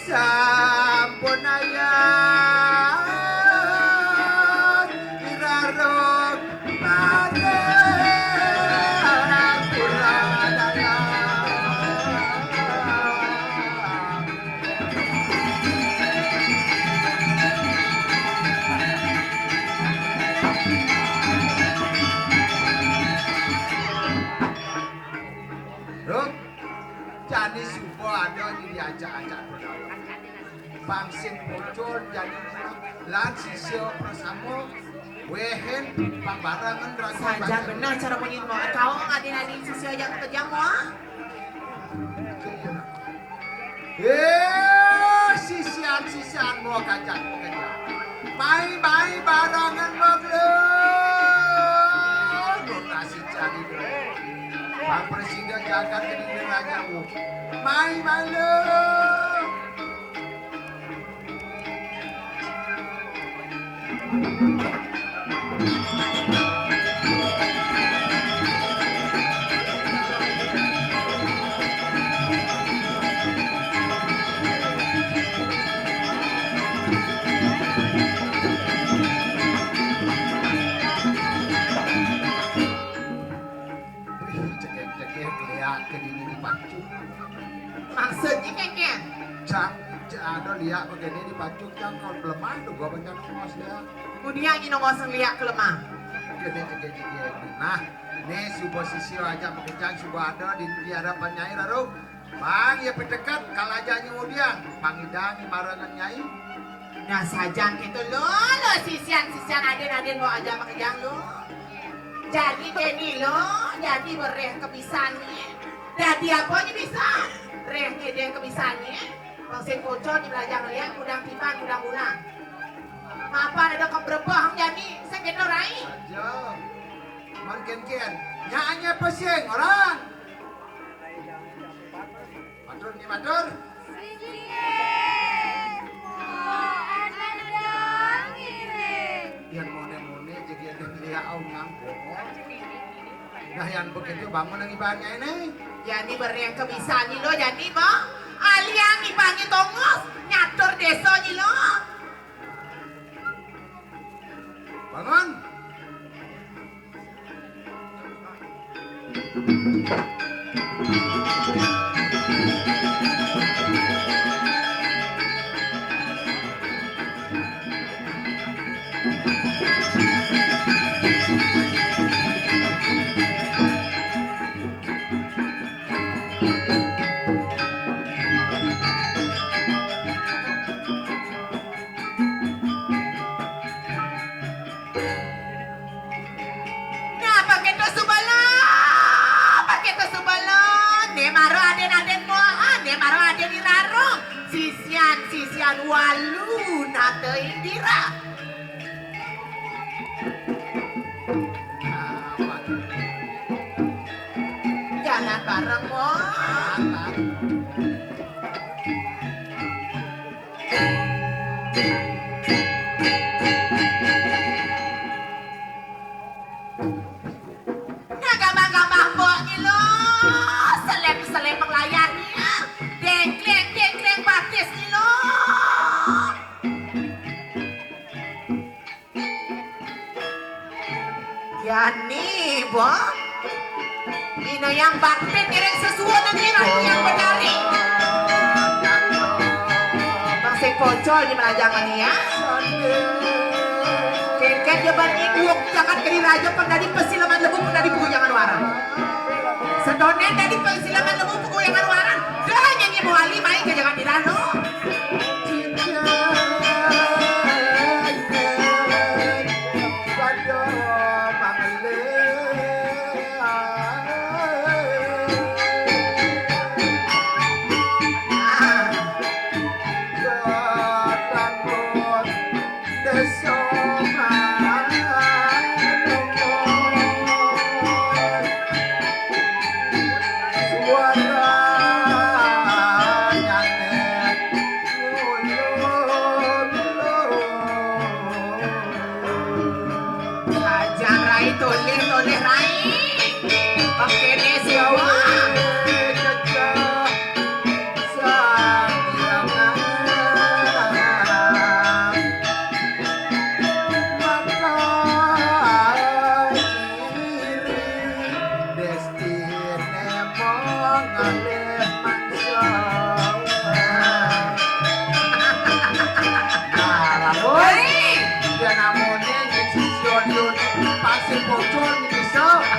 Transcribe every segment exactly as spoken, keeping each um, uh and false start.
Sampun ayah irarung marang Puranaya. Ruk, jani suba ada di diajak-ajak Puranaya. Pang sing pocol jani lan sisia prasama, wéhin pang barengan raga. Sajan bener cara munyin mau. Kau ngadin-adin sisia ajak makejang mau. Eh, sisian-sisian mau kajak makejang. Mai-mai barengan mau. Nasi cari dulu. Pang prasida jagat kediri raja. Mai-mai lo. Wih, cegek-cegek léak kediri dipacuk. Maksudnya, Kéngkén? Cang, cang ada léak begini dipacuk, cang kalau lemah tuh gua baca nongos ya. Mudian nyi nongos léak ke lemah. Gedé cegek-cegek. Nah, né suba sisia ajak makejang, suba ada di, di hadapan Nyai Rarung. Bang, ya piteket, kal ajak nyi mudian. Bang Idang, nyi barengan Nyai. Nah, sajan kéto lo, lo sisian-sisian adin-adin mau ajak makejang lo. Jadi kéné lo, jadi beréh kebisané. Dadi apa nyi bisa? Réh ngedéng kebisané. Wong sing pocol nyi belajar ngeliat, kudang tiban, kudang ulang. Mapan ada kebrebah jani, sing kéto rai. Aja. Man Kénkén, nyak anya pesing orang. Matur nggih, matur. Sing nggih. Mo ananda ngiring. Yén moné-moné jagi ada liau ngang bongo. Nah, yén begitu bangun nang ibaratnya ini. Jani beréh kebisané lo, jani, Bang. Aliang ibaratnya tongos, nyatur désa nyi lo. Bangun. Nah, pakai to subala, pakai to subala. Né mara adin-adin moa, né mara adin irarung. Sisian, sisian walu nata indira. Jalan bareng, moa. Nah, gamah-gamah mboknye lo, selem-selem penglayarnya, dengkleng-dengkleng batisnye lo. Yani, Bong. Ina yang bakti ngiring sesuunan ngiring yang bedari. Bang sing pocol di melajangan ya. Kengken jaban ibu jagat geni raja pang dadi pesileman lebu pang dadi buku jangan warang. Sedonen dadi pesileman lebu buku jangan warang. Dah nyanyi muali mai ke jangan dilalo.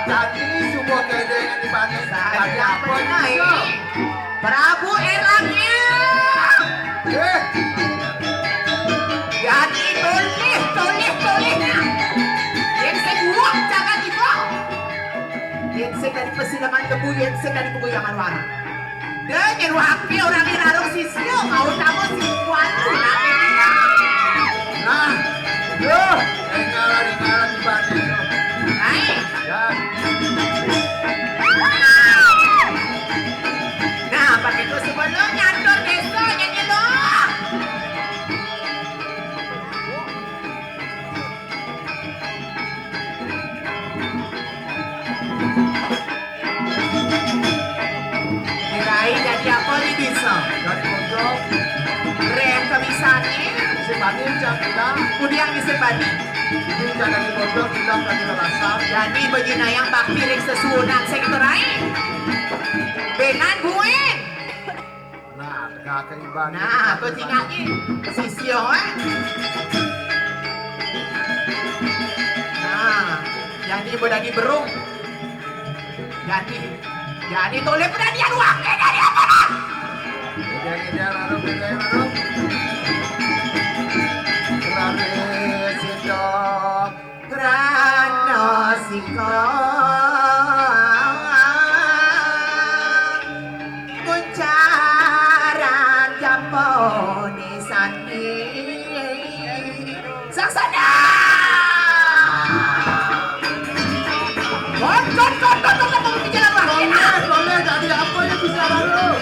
Jadi, semua keadaan di mana? Jadi apa ini? Prabu Erlangga. Eh. Jadi toleh, toleh, toleh. Yang saya buat jangan dibuat. Yang saya dari persilangan tebu, yang saya dari pegoyangan warang. Deh, nyeru ape orang ni rarung sisio, mau tamu si kuan tu nak. Nah, yo, tinggal, tinggal di bani. Naik. Ya. Nah, pakai tu sebelum nyatur desa nyanyi lo. Kirai jadi apa ni bisa? Jadi bojok. Rem kebisaan ni. Si bani macam gila. Kudiang ni si bani. Ini jadi bojok, gila dan gila rasa. Jadi bejinayang bakti ring sesuunan sing kirai. Bengan buin. Nah, tengah keiban. Nah, tu tinggal ni. Sisio, eh. Nah, jadi bedadi berung. Jadi, jadi toleh pedadi aduh, eh, jadi apa dah? Udah, udah, lalu, udah, lalu. Lalu, sedok. Krana sika kuncaran japone sandi saksana. Kon, kon, kon, kon, kon, kon, kon, bicara lah. Boleh, boleh, jadi apa yang bisa lalu?